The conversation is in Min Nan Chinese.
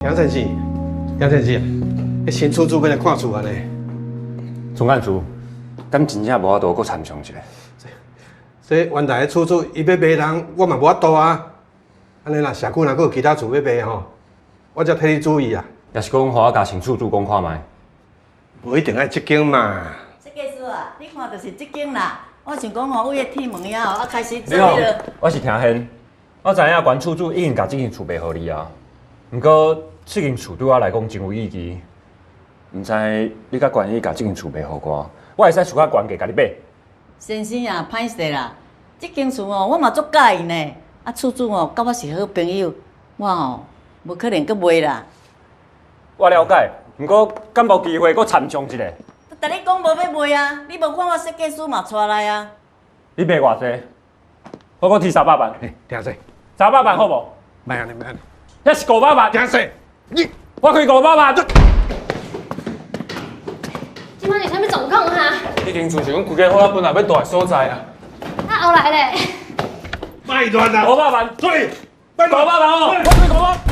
楊先生，楊先生，彼新厝主欲來看厝按呢？總幹事，敢真正無法度閣參詳一下？這原來的厝主伊欲賣人，我嘛無法度啊。按呢啦，社區若閣有其他厝欲賣吼，我才替你注意啊。抑是講，予我共新厝主講看覓？無一定愛這間嘛。設計師啊，你看就是這間啦。我想講吼，為個鐵門遐吼，啊開始做你好。彼个。我是聽憲，我知影原厝主已經共這間厝賣予你啊。毋過這間厝對我來講真有意義，毋知你敢願意共這間厝賣予我？我會使出較懸價共你買。先生啊，歹勢啦，這間厝吼，我嘛足佮意呢。啊，厝主吼，佮我是好朋友，我吼無可能閣賣啦。我了解，毋過敢無機會閣參詳一下？都共你講無欲賣啊，你無看我設計師嘛帶來啊？你賣偌濟？我閣提300萬。嘿，聽者，300萬好無？莫按呢，莫按呢。抑是500萬？聽者，你我開五百萬。這擺是啥物狀況哈？這間厝是阮規家伙本來欲蹛的所在啊。啊，後來咧？莫亂啊！五百萬，出去！五百萬好無？我開五百。